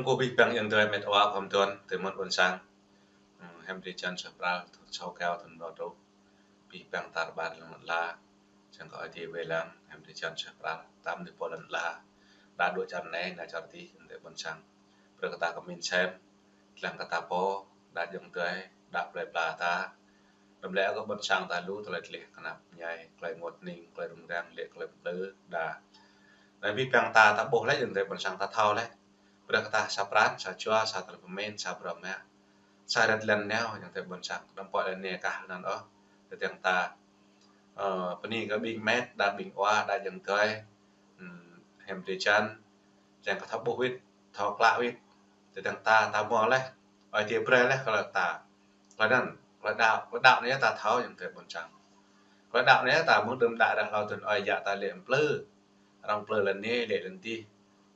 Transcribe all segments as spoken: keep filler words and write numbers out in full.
Ơ abih bang ayŏng adơi met wa khŏm tuan, tơ mơ̆n ƀôn sang. Hmm, hiam drơi jăn suaih pral, thŭn sa rơkâo, thŭn dua rơtuh. Abih bang tar ƀar lŏn ala, čang kơ Ơi Adai wai lăng, hiam drơi jăn suaih pral, tam ni pô lŏn ala. Đa dŏ čar anai, nao čar adih, ayŏng adơi ƀôn sang. Brơi kơ ta kơ min sem, lăng kơ ta pô, đa ayŏng adơi, đa plơi pla ta. Đăm lĕ kơ ƀôn sang ta lu tơlơi tlĕh kơnăp ñai, tơlơi ngot ning, tơlơi rŭng răng, lĕ tơlơi plư, đa. Anai abih bang ta, ta ƀuh laih, ayŏng adơi ƀôn sang ta thâo laih. Brơi kơ ta sa pran, sa jua, sa tơlơi pơmĭn, sa bruă mă. Sa rơ̆t lŏn nao, ayŏng adơi ƀôn sang. Đăm pơ̆k lŏn anai kah lŏn anŭn ôh. Tơdang ta, ơ, bơni kơ ƀing met, đa ƀing wa, đa ayŏng adơi. Hmm, hiam drơi jăn. Čang kơ thâo ƀuh wĭt, thâo klă wĭt. Tơdang ta, ta hmâo laih. Ơi Adai brơi laih kơ ta. Tơlơi anŭn, tơlơi đaŏ, tơlơi đaŏ anai ta thâo, ayŏng adơi ƀôn sang. Tơlơi đaŏ anai ta mơ̆ng đưm đă ră hlâo thŭn ơi yă ta lĕ plư. Arăng plư lŏn anai, lĕ lŏn adih.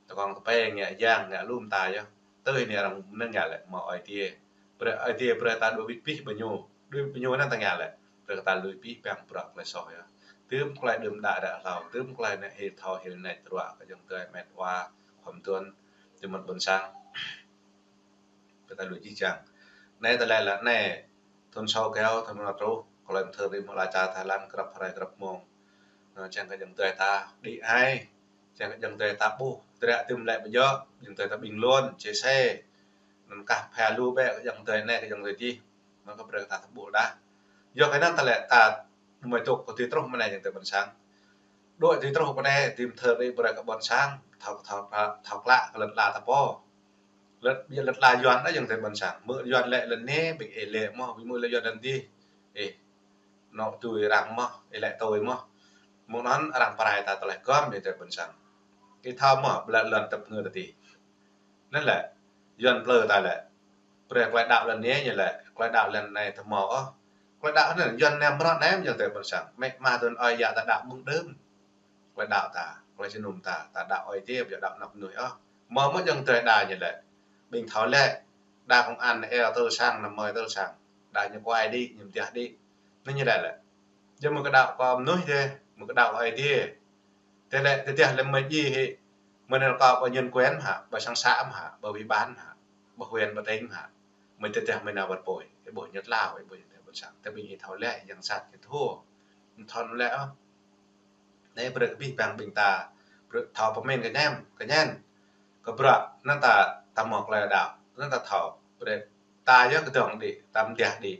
Tơkŏng tơpĕ ngă yang, ngă lŏm ta yơh. Tơ anai arăng năng ngă lĕ hmâo Ơi Adai. Brơi Ơi Adai brơi ta đuaĭ wĭt abih bơnô. Đuaĭ wĭt bơnô anŭn ta ngă lĕ. Brơi kơ ta lui abih bang bruă tơlơi soh yơh. Tơm tơlơi đưm đă ră hlâo. Tơm tơlơi anai hil thâo hil nač truă kơ ayŏng adơi met wa khŏm tuan. Tơ mơ̆n ƀôn sang. Kơ ta lui jih jang. Anai tơlơi lĕ anai. Thŭn sa rơkâo, thŭn dua rơtuh. Kơ lŏn thơ ri mơ̆ la čar Thái Lan grăp hrơi grăp mông. Nă, čang kơ ayŏng adơi ta đĭ ai. Čang kơ ayŏng adơi ta ƀuh. Dră tơm lĕ ƀu djơ̆. Ayŏng adơi ta ƀing lŏn, chia sẻ. Anŭn kah pha lu bĕ kơ ayŏng adơi anai kơ ayŏng adơi adih. Mơ̆ kơ brơi ta thâo ƀuh đa. Yua kơ anŭn tơlơi ta mơ̆ dŏ kơ tui truh mơ̆ anai ayŏng adơi ƀôn sang. Dŏ tui truh mơ̆ anai, tơm thơ ri brơi kơ ƀôn sang. Thâo, thâo, thâo klă kơ lŏn ala ta pô. Lĕ, ƀiă lĕ tơlơi Yuan đa ayŏng adơi ƀôn sang. Mơ̆ Yuan lĕ lŏn anai, ƀing ih lĕ mơ̆, ƀing mơ̆ lĕ Yuan lŏn adih. Ih, nŏ tui arăng mơ̆, ih lĕ tui mơ̆. Mơ̆ng anŭn arăng pơrai ta tơlơi gơ̆m ayŏng adơi ƀôn sang. Ih thâo mơ̆, ƀlĕ lŏn tơpơngư ta adih. Anŭn lĕ, Yuan plư ta lĕ. Brơi tơlơi đaŏ lŏn anai ñu lĕ, tơlơi đaŏ lŏn anai tơ hmâo ôh. Tơlơi đaŏ anŭn Yuan nem rŏt nem ayŏng adơi ƀôn sang. Mĕ ma thŭn ơi yă ta đaŏ mơ̆ng đưm. Tơlơi đaŏ ta, tơlơi jơnum ta, ta đaŏ Ơi Adai, ƀu đaŏ anăp mơnuih ôh. Mơ̆ mơ̆ ayŏng adơi đa ñu lĕ. Ƀing thâo lĕ, đa công an eo tơl sang, năm mơi tơl sang. Đa ñu kuai đĭ, ñu mơtiah đĭ. Anŭn ñu lĕ lĕ. Yua mơ̆ kơ đaŏ kơ mơnuih dêh, mơ̆ kơ đaŏ kơ Ơi Adai. Tơlơi lĕ, tơdah lĕ mơi djai hĭ, mơ̆ anŭn kâo ƀu Nhân quyền hă, ƀu sang sạ hă, ƀu ủy ban hă, ƀu huyện ƀu tỉnh hă. Mơi tơdah mơi nao wơ̆t apui, ih ƀuh ñu tlao, ih ƀuh ñu tlao ƀôn sang. Tơ ƀing ih thâo lĕ, yang sat ñu thâo. Ñu thâo lĕ ôh. Anai brơi kơ abih bang ƀing ta, brơi thâo pơmĭn kơ ñăm, kơ ñen. Kơ bruă, anŭn ta, ta hmâo tơlơi đaŏ, anŭn ta thâo. Brơi ta yơh kơdơ̆ng đĭ, ta mơtiah đĭ.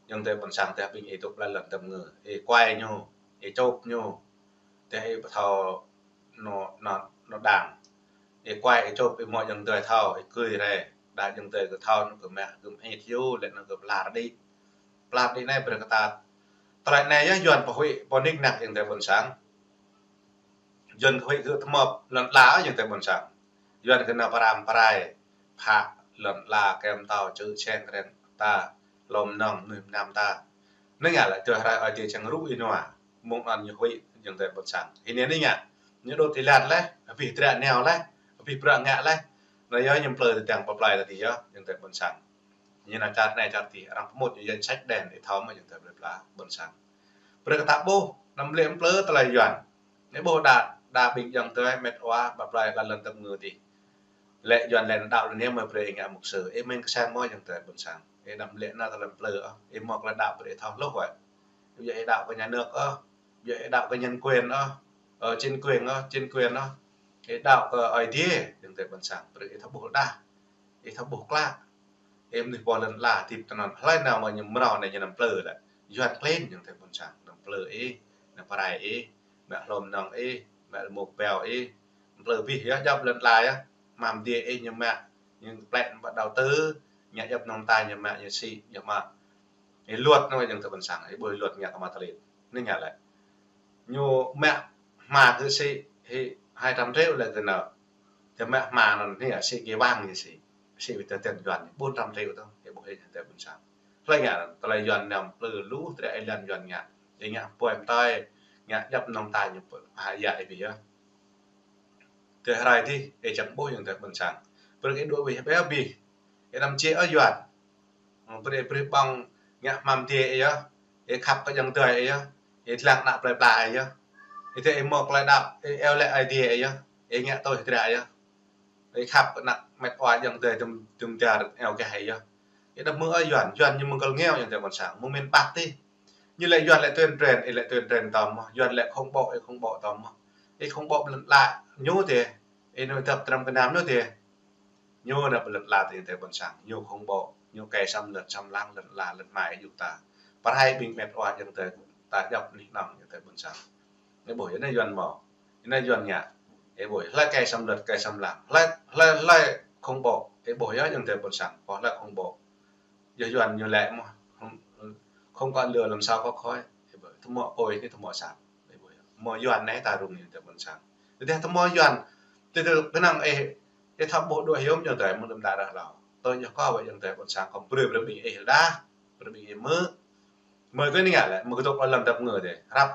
Ayŏng adơi ƀôn sang tơdah ƀing ih dŏ ƀlĕ lŏn tơpơngư. Ih kuai ñu, ih čŏp ñu. Tơdah ih ƀu thâo nŏ, nŏ, nŏ đang. Ih kuai, ih čŏp, ih hmâo ayŏng adơi thâo, ih gui rai. Đa ayŏng adơi kơ thâo, anŭn kơ mă, kơ mă ih yua, lĕ anŭn kơ pơlar đĭ. Pơlar đĭ anai brơi kơ ta. Tơlơi anai yơh Yuan pơhuĭ, pơnik năk ayŏng adơi ƀôn sang. Yuan kơ huĭ kơ tơmơ̆p lŏn ala ayŏng adơi ƀôn sang. Yuan kơ nao pơrăm pơrai, phă lŏn ala kem tâo čư̆ čeng kren ta, lŏm nŏng mơnuih mơnam ta. Anai ngă lĕ tơl hrơi Ơi Adai čang rŭ ih nua, mơ̆ng anŭn ñu huĭ ayŏng adơi ƀôn sang. Hĭ anai anai ngă, ñu dŏ ti lăn laih, abih dră nao laih, abih bruă ngă laih. Anai yơh ñu plư tơdang pơplai ta adih yơh ayŏng adơi ƀôn sang. Ñu nao čar anai čar adih, arăng pơmŭt ñu danh sách đen, ih thâo mơ̆ ayŏng adơi plơi pla ƀôn sang. Brơi kơ ta ƀuh, anăm lĕ plư tơlơi Yuan. Anai ƀuh đa, đa ƀing ayŏng adơi met wa, ƀă plơi ƀă lŏn tơpơngư adih. Lĕ Yuan lĕ đaŏ lĕ anai mơi brơi ih ngă mục sư. Ih mĭn kơ sang mơ̆ ayŏng adơi ƀôn sang. Ih anăm lĕ anŭn tơlơi plư ôh. Ih hmâo tơlơi đaŏ brơi ih thâo hluh wơ̆t. Ƀu djơ̆ ih đaŏ kơ nhà nước ôh. Ƀu djơ̆ ih đaŏ kơ nhân quyền ôh. Ơ, chính quyền ôh, chính quyền ôh. Ih đaŏ kơ Ơi Adai, ayŏng adơi ƀôn sang. Brơi ih thâo ƀuh đa. Ih thâo ƀuh klă. Ih mơnuih pô lŏn ala, hơdip tơ anŭn. Hlơi nao mơ̆ ñu mrâo anai ñu anăm plư lĕ. Yuan klin ayŏng adơi ƀôn sang. Anăm plư ih, anăm pơrai ih, mă hlŏm nŏng ih, mă rơmô kơbao ih. Anăm plư abih yơh, djŏp lŏn ala yơh. Hmăm adiê ih ñu mă, ñu plĕ anŭn ƀă đầu tư, ngă djŏp nŏng ta ñu mă, ñu sĭ, ñu mă. Ih luật anŭn ayŏng adơi ƀôn sang, ih ƀuh luật ngă kơ mă tơlơi. Anai ngă lĕ. Ñu mă hma kơ sĭ, hĭ hai trăm triệu lĕ kơ nao. Tơ mă hma anŭn anai sĭ kơ wang ñu sĭ. Sĭ wĭt tơ tơm Yuan, bốn trăm triệu tơ, ih ƀuh ayŏng adơi ƀôn sang. Hlơi ngă, tơlơi Yuan anăm plư lu, tơlơi ih lăng Yuan ngă. Ih ngă pơpŭ pơtơi, ngă djŏp nŏng ta ñu pơhaih yă ih abih yơh. Tơ hrơi adih, ih čang ƀuh ayŏng adơi ƀôn sang. Brơi ih dŏ abih, ƀiă abih. Ih anăm jĕ ôh Yuan. Brơi, brơi ƀơ̆ng ngă hmăm adiê ih yơh. Ih khăp kơ ayŏng adơi ih yơh. Ih lăng ană plơi pla ih yơh. Ih tơ ih hmâo tơlơi đaŏ, ih iâu laĭ Ơi Adai ih yơh. Ih ngă tui dră ih yơh. Ih khăp kơ ană met wa ayŏng adơi tơm, tơm dar eo gah ih yơh. Ih đăm hmư̆ ôh Yuan, Yuan ñu mơ̆ng kơl ngeo ayŏng adơi ƀôn sang. Mơ̆ng miền Bắc tih. Ñu lĕ Yuan lĕ tuyên truyền, ih lĕ tuyên truyền tơm mơ̆. Yuan lĕ khủng bố, ih khủng bố tơm mơ̆. Ih khủng bố lŏn ala ñu tih. Ih nao dăp tram kơnam ñu tih. Ñu nao pơ lŏn ala tih ayŏng adơi ƀôn sang. Ñu khủng bố, ñu kê xâm lược, xâm lăng lŏn ala, lŏn hmai yŭ ta. Pơrai ƀing met wa ayŏng adơi ta djŏp anih anŏng ayŏng adơi ƀôn sang. Ih ƀuh yơh anai Yuan mơ̆. Anai Yuan ngă. Ih ƀuh yơh, hlơi kê xâm lược, kê xâm lăng. Hlơi, hlơi, hlơi khủng bố. Ih ƀuh yơh ayŏng adơi ƀôn sang. Pô hlơi khủng bố. Yua Yuan ñu lĕ mơ̆, không, không có lửa làm sao có khói. Ih ƀuh, tơmŏ apui anai tơmŏ sang. Ih ƀuh, mơ̆ Yuan anai ta rŭng ayŏng adơi ƀôn sang. Tơdah tơmŏ Yuan, tơdah kơnơ̆ng ih, ih thâo ƀuh đuaĭ hiư̆m ayŏng adơi mơ̆ng đưm đă ră hlâo. Tui yua kơ wơ̆t ayŏng adơi ƀôn sang khŏm brơi brơi ƀing ih đa, brơi ƀing ih mơ̆. Mơ̆ kơ anai ngă lĕ, mơ̆ kơ dŏ lăm dăp ngơ dih. Răp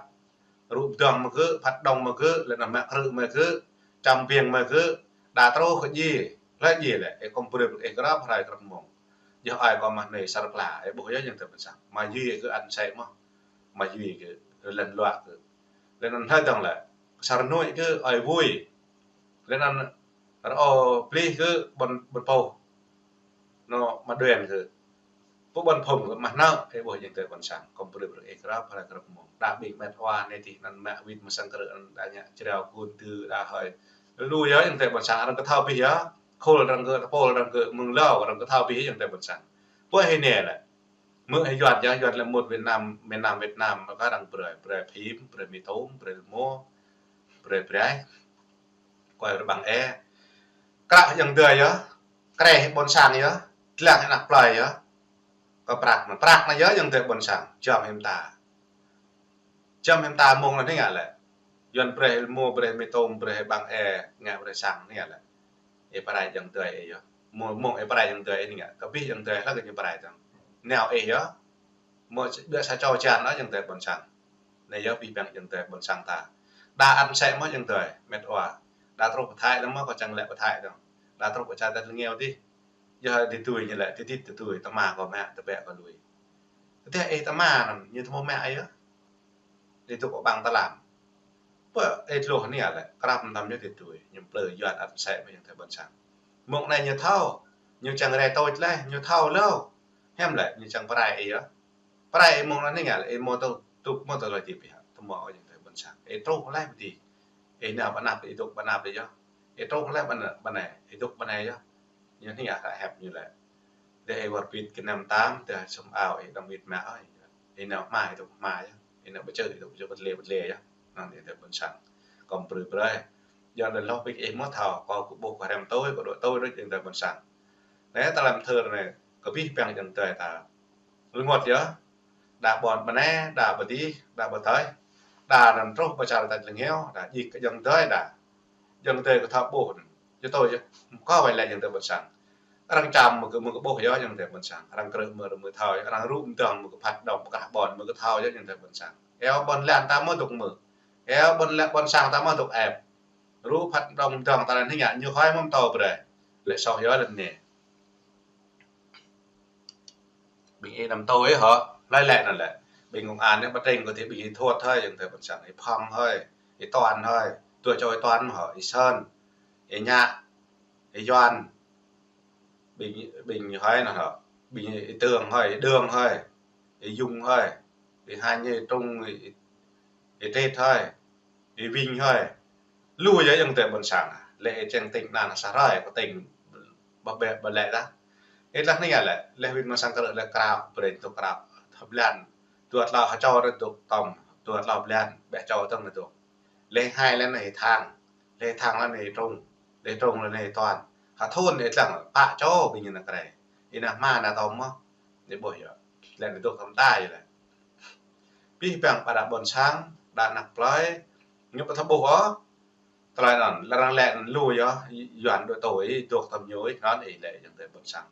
rŭ pơdơ̆ng mơ̆ gơ̆, phat đŏng mơ̆ gơ̆, lĕ anăm mă krư̆ mơ̆ gơ̆, čăm biêng mơ̆ gơ̆, đa truh kơ djai, hlơi djai lĕ, ih khŏm brơi brơi ih grăp hrơi grăp mông. Yua ai kơ mă anai sar pla, ih ƀuh yơh ayŏng adơi ƀôn sang. Mă djai kơ ăn sĕ mơ̆, mă djai kơ lŏn luă kơ. Lĕ anŭn hlơi dơ̆ng lĕ, sar nuih kơ ai vui. Lĕ anŭn rơô plih kơ ƀôn, ƀôn pô. Nô mă đuĕn kơ. Pô ƀôn phung kơ mă nao, ih ƀuh ayŏng adơi ƀôn sang. Khŏm brơi brơi ih grăp hrơi grăp mông. Đa ƀing met wa anai tih anŭn mă wĭt mơ̆ng sang krư̆ anŭn đa ngă jrao gun tơ đa hơi. Lu yơh ayŏng adơi ƀôn sang arăng kơ thâo abih yơh. Khul arăng kơ, tơpul arăng kơ, mơ̆ng hlâo arăng kơ thâo abih ayŏng adơi ƀôn sang. Pô ih anai lĕ. Mơ̆ ih Yuan yơh, Yuan lĕ mŭt Việt Nam, miền Nam Việt Nam, mơ̆ kơ arăng brơi, brơi phim, brơi mơtông, brơi rơmô, brơi brơi. Kơ arăng ƀơ̆ng ih. Krăp ayŏng adơi yơh. Kreh ƀôn sang yơh, dlăng ană plơi yơh. Kơ prăk anŭn, prăk anŭn yơh ayŏng adơi ƀôn sang, jăm hiam ta. Jăm hiam ta mơ̆ng anŭn anai ngă lĕ. Yuan brơi rơmô, brơi mơtông, brơi ƀơ̆ng ih, ngă brơi sang anai ngă lĕ. Ih pơrai ayŏng adơi ih yơh. Mơ̆, mơ̆ng ih pơrai ayŏng adơi ih anai ngă. Kơ abih ayŏng adơi hlak kơ ñu pơrai tơ̆ng. Nao ih yơh. Mơ̆ ƀiă sa čô čan anŭn ayŏng adơi ƀôn sang. Anai yơh abih bang ayŏng adơi ƀôn sang ta. Đa ăn sĕ mơ̆ ayŏng adơi, met wa. Đa truh pơ Thái lăm mơ̆ kơ čang lĕ pơ Thái dơ̆ng. Đa truh pơ čar ta lĕ ngeo dih. Yua hơdĭ tui ñu lĕ, tơdit tơdui, tơma kơ mă, tơpĕ kơ lui. Tơdah ih tơma anŭn, ñu tơma mă ih yơh. Ih dŏ kơ ƀăng tơlam. Pơ ih tơluh anai lĕ, krăp tơm ñu tơdui, ñu plư Yuan ăn sĕ mơ̆ ayŏng adơi ƀôn sang. Mơ̆ng anai ñu thâo, ñu čang rai tôč leh, ñu thâo hlâo. Hiam lĕ, ñu čang pơrai ih yơh. Pơrai ih mơ̆ng anai ngă lĕ, ih mơ̆ tơ, tŭk mơ̆ tơ lơi tip ih hă. Tơmŏ ayŏng adơi ƀôn sang. Ih truh leh pơ dih. Ih nao pơ anăp, ih dŏ pơ anăp ih yơh. Ih truh leh pơ anai, pơ anai, ih dŏ pơ anai yơh. Ñu anai ngă hră hep ñu lĕ. Tơdah ih wơr bĭt kơ năm tám, tơdah sum ao, ih đăm wĭt mă ôh. Ih nao hma, ih dŏ hma yơh. Ih nao pơčeh, ih dŏ pơčeh, pơtlê, pơtlê yơh. Anŭn ayŏng adơi ƀôn sang. Khŏm brơi brơi. Yua anŭn hlâo pik ih mơ̆ thâo, kâo kơ ƀuh kơ hrăm tui, kơ dŏ tui, đôč ayŏng adơi ƀôn sang. Anai, tơlơi mơthưr anai, kơ abih bang ayŏng adơi ta. Rơngot yơh. Đa ƀôn ƀơnai, đa pơ dih, đa pơ tơi. Đa anŭn truh pơ čar ta lĕ ngeo, đa djik kơ ayŏng adơi đa. Ayŏng adơi kơ thâo ƀuh. Yua tui yơh. Kơ wai lĕ ayŏng adơi ƀôn sang. Arăng čăm mơ̆ kơ, mơ̆ kơ ƀuh yơh ayŏng adơi ƀôn sang. Arăng krư̆ mơ̆, mơ̆ thâo yơh. Arăng rŭ mơdơ̆ng mơ̆ kơ phat đŏng pơkrah ƀôn mơ̆ kơ thâo yơh ayŏng adơi ƀôn sang. Eo ƀôn lan ta mơ̆ dŏ mơ̆. Eo ƀôn lan ƀôn sang ta mơ̆ dŏ ĕp. Rŭ phat đŏng mơdơ̆ng ta lĕ anai ngă ñu khơi mơ̆ mơtô brơi. Lĕ soh yơh lĕ anai. Ƀing ih năm tui hŏ, hlơi lĕ anŭn lĕ. Ƀing công an anai pơtring kơ dih ƀing ih thuot hơi, ayŏng adơi ƀôn sang, ih Phong hơi, ih Toàn hơi, tui čô ih Toàn hŏ, ih Sơn, ih Nhạ, ih Yuan. Ƀing, ƀing hơi anŭn hŏ, ƀing ih Tường hơi, ih Đường hơi, ih Dung hơi, ih Hanh, ih Trung, ih, ih Tết hơi. Ih Vinh hơi. Lu yơh ayŏng adơi ƀôn sang. Lĕ ih čang tỉnh anŭn sa hrơi kơ tỉnh ƀă ƀĕ ƀă lĕ ta. Ih lăh anai ngă lĕ, lĕ wĭt mơ̆ng sang krư̆ lĕ krao, brơi tŭ krao. Thâo blan. Dua tlâo hơčô rơdŭk tŏm. Dua tlâo blan, ƀĕ čô tơ̆ng rơdŭk. Lĕ hai lĕ anai Thang. Lĕ Thang lĕ anai Trung. Lĕ Trung lĕ anai Toàn. Hơthun ih lăng, pă čô ƀing ñu nao kreh. Ih nao hma nao tŏm mơ̆. Ih ƀuh yơh. Lĕ anai dŏ tơm ta yơh lĕ. Abih bang ƀă đa ƀôn sang, đa ană plơi, ñu ƀu thâo ƀuh ôh. Tơlơi anŭn, lĕ arăng lĕ anŭn lu yơh, Yuan dŏ tui, dŏ tơm ñu, anŭn ih lĕ ayŏng adơi ƀôn sang.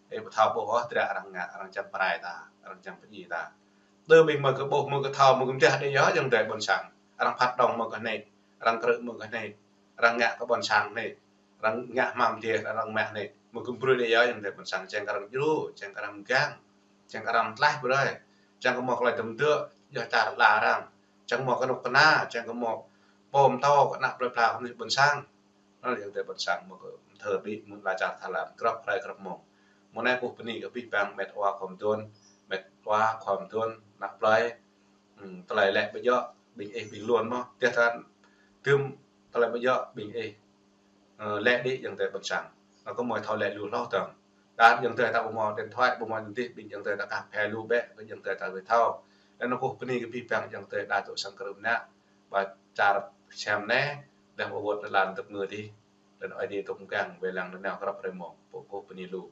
Ih ƀu thâo ƀuh ôh, tơdră arăng ngă, arăng čang pơrai ta, arăng čang pơdjai ta. Tơ ƀing mơ̆ kơ ƀuh, mơ̆ kơ thâo, mơ̆ kơ mơdah đĭ yơh ayŏng adơi ƀôn sang. Arăng phat đŏng mơ̆ kơ anai, arăng krư̆ mơ̆ kơ anai. Arăng ngă kơ ƀôn sang anai. Arăng ngă hmam dih, arăng mă anai. Mơ̆ kơ brơi đĭ yơh ayŏng adơi ƀôn sang, čang kơ arăng djru, čang kơ arăng mgang, čang kơ arăng tlaih brơi, čang kơ mơ̆ tơlơi tơm dơ̆, yơh čar la arăng, čang kơ mơ̆ kơnuk kơna, čang kơ mơ̆ pô mơtô kơ ană plơi pla kơ mơnuih ƀôn sang. Anŭn yơh tơlơi ƀuăn sang mơ̆ kơ thơ ƀĭ mơ̆ng ala čar Thái Lan, grăp hrơi grăp mông. Mơ̆ng anai kơkuh bơni kơ abih bang met wa khua mơduôn, met wa khua mơduôn, ană plơi, ừm, tơlơi lĕ ƀu djơ̆ ƀing ih ƀing lŏn mơ̆, tơdah tơlơi ƀu djơ̆ ƀing ih, ơ, lĕ đĭ yơh tơlơi ƀuăn sang. Anŭn kơ mơi thâo lĕ lu hloh tơ̆ng. Đa yơh tơlơi ta ƀu mơ̆ điện thoại, ƀu mơ̆ dih ƀing yơh tơlơi ta kah phe lu bĕ, kơ yơh tơlơi ta ƀu thâo. Laih anŭn kơkuh bơni kơ abih bang yơh tơlơi đa dŏ sang krư̆ mơnă, ƀă čar sem anai, đah ƀu wơ̆t lăn tơp ngơ dih. Laih anŭn Ơi Adai dŏ mơgang wai lăng nanao grăp hrơi mông, pô kơkuh bơni lu.